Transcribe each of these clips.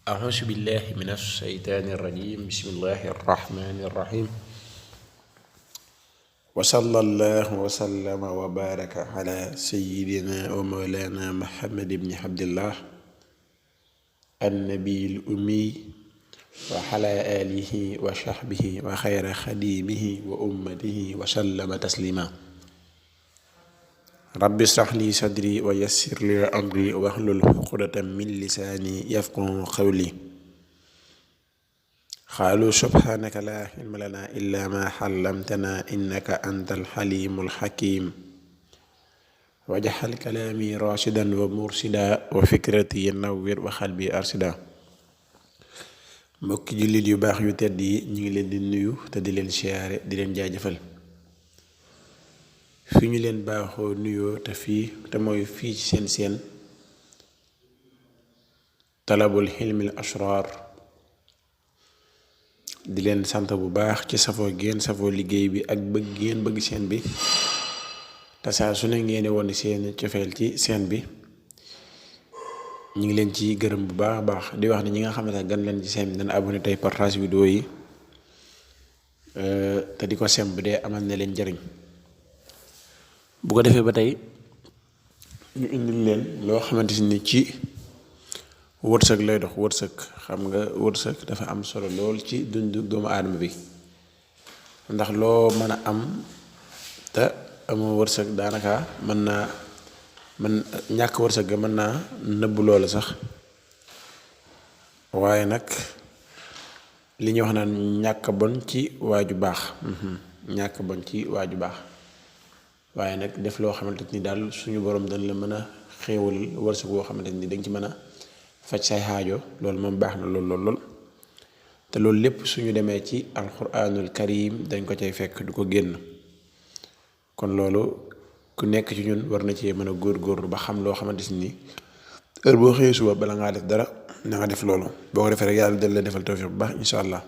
أعوذ بالله من الشيطان الرجيم بسم الله الرحمن الرحيم وصلى الله وسلم وبارك على سيدنا ومولانا محمد بن عبد الله النبي الأمي وعلى آله وصحبه وخير خديمه وأمته وسلم تسليما رب اشرح لي صدري ويسر لي أمري واحلل عقدة من لساني يفقهوا قولي قالوا سبحانك لا علم لنا إلا ما علمتنا إنك أنت الحليم الحكيم واجعل كلامي راشدا ومرشدا وفكرتي نوّر وقلبي أرشدا mbokki jullit yu baax yu tedd yi ñu ngi leen di nuyu te di leen siyaare di leen jaajëfal fi ñu leen baaxoo nuyoo te mooy fii ci seen talabul xilmil asrar di leen sant bu baax ci safoo liggéey bi ak bëgg seen bi te saa su ne ngeen woon seen cofeel ci seen bi ñu ngi leen ci gërëm bu baax a baax di wax ne ñi nga xamante ne gan leen ci seen bi dana abonné tey partage vidéo yi te di ko sem bu dee amal na leen njariñ bu ko defee ba tey ñu indil leen loo xamante ni ci wërsëg lay dox wërsëg xam nga wërsëg dafa am solo lool ci dundu doomu aadama bi ndax loo mën a am te amoo wërsëg daanaka ñàkk wërsëg ga mën naa nëbb loolu sax waaye nag li ñuy wax naan ñàkk bon ci waaju baax ñàkk bon ci waaju baax waaye nag def loo xamante ni daal suñu borom dañ la mën a xéewal wërsëg boo xamante ni dañ ci mën a faj say xaajo loolu moom baax na lool te loolu lépp suñu demee ci alquranul karim dañ ko cay fekk du ko génn kon loolu ku nekk ci ñun war na cee mën a góorgóorlu ba xam loo xamante ni heure boo xëyee suba bala ngaa def dara na nga def loolu boo ko defee rek yàlla dal la defal tawfiq bu baax incha allah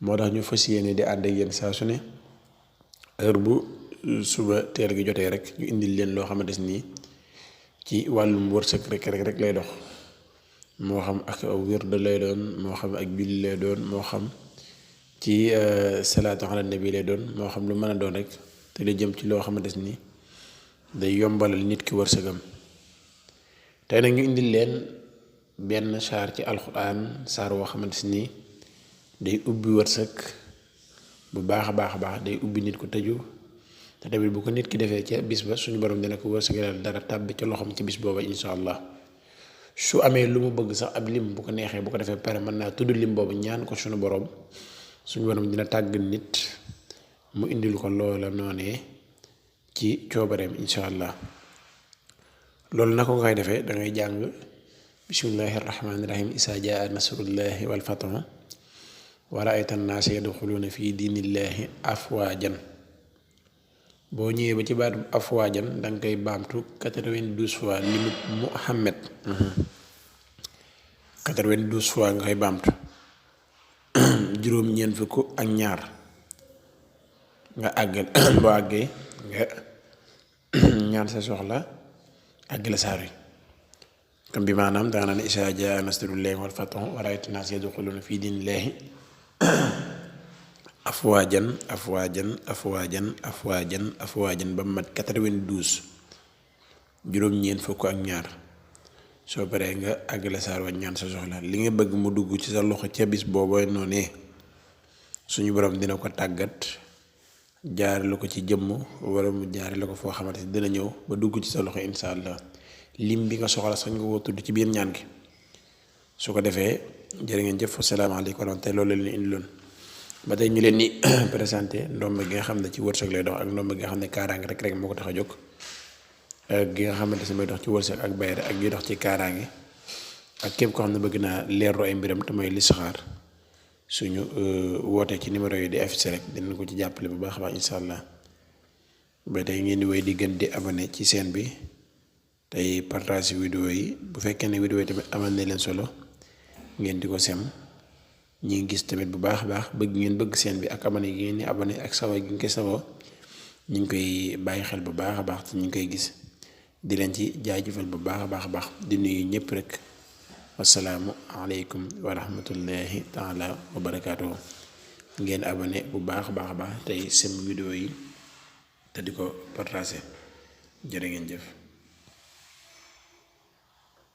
moo tax ñu fas yéene di ànd ak yéen saa su ne heure bu suba teel gi jotee rek ñu indil leen loo xamante ni ci wàllum wërsëg rek lay dox moo xam ak wird lay doon moo xam ak julli lay doon moo xam ci salaatu ala nabi lay doon moo xam lu mën a doon rek te la jëm ci loo xamante ni day yombalal nit ki wërsëgam tey nag ñu indil leen benn saar ci alxuraan saar woo xamante ni day ubbi wërsëg bu baax a baax day ubbi nit ko tëju te tamit bu ko nit ki defee ca bis ba suñu borom dina ko wërsëgal dara tàbbi ca loxoom ci bis booba insha allah su amee lu mu bëgg sax ab lim bu ko neexee bu ko defee pare mën naa tudd lim boobu ñaan ko suñu borom dina tàgg nit mu indil ko loola noonee ci coobareem insha allah loolu na ko nga koy defee dangay jàng bismillahi rahmaani rahim isaa jaa nasrullahi wal fathu wa ra'ayta an-naasa yadxuluuna fi diinillahi afwaajan boo ñëwee ba ci baatu afwaajan danga koy baamtu 92 fois limut Muhammad 92 fois nga koy baamtu juróom-ñeent fukk ak ñaar nga àggal boo àggee nga ñaan sa soxla àggale saar wi comme bi maanaam danga naan isaa jaa nasrullahi wal fathu wa ra'ayta an-naasa yadxuluuna fi diinillahi afwaajan ba mu mat 92 juróom-ñeent fukk ak ñaar soo paree nga àggale saar wa ñaan sa soxla li nga bëgg mu dugg ci sa loxo ca bis booba noonee suñu borom dina ko tàggat jaarale ko ci jëmm wala mu jaarale ko foo xamante ni dina ñëw ba dugg ci sa loxo insha allah lim bi nga soxla sax nga ko tudd ci biir ñaan gi su ko defee jërë ngeen jëf asalaamaaleykum wa rahmatulah loolu la leen indiloon ba tey ñu leen ni présenté ndomb gi nga xam ne ci wërsëg lay dox ak ndomb gi nga xam ne kaaraange rek moo ko tax a jóg ak gi nga xamante ne mooy dox ci wërsëg ak bayre ak gi dox ci kaaraange ak képp koo xam ne bëgg naa leerlu ay mbiram te mooy listixaar suñu wootee ci numéro yi di affiché rek dinañ ko ci jàppale bu baax a baax incha allah ba tey ngeen di wéy di gën di abonné ci chaîne bi tey partage vidéo yi bu fekkee ne vidéo yi tamit amal na leen solo ngeen di ko sem ñi ngi gis tamit bu baax a baax bëgg seen bi ak abonné gi ngeen di abonné ak sawa gi nga koy sawoo ñu ngi koy bàyyi xel bu baax a baax te ñu ngi koy gis di leen ci jaajëfal bu baax a baax di nuyu ñëpp rek wasalaamu aleykum wa rahmatullahi taala wa barakaatuhu. ngeen abonné bu baax a baax tey sem vidéo yi te di ko partagé jërë ngeen jëf.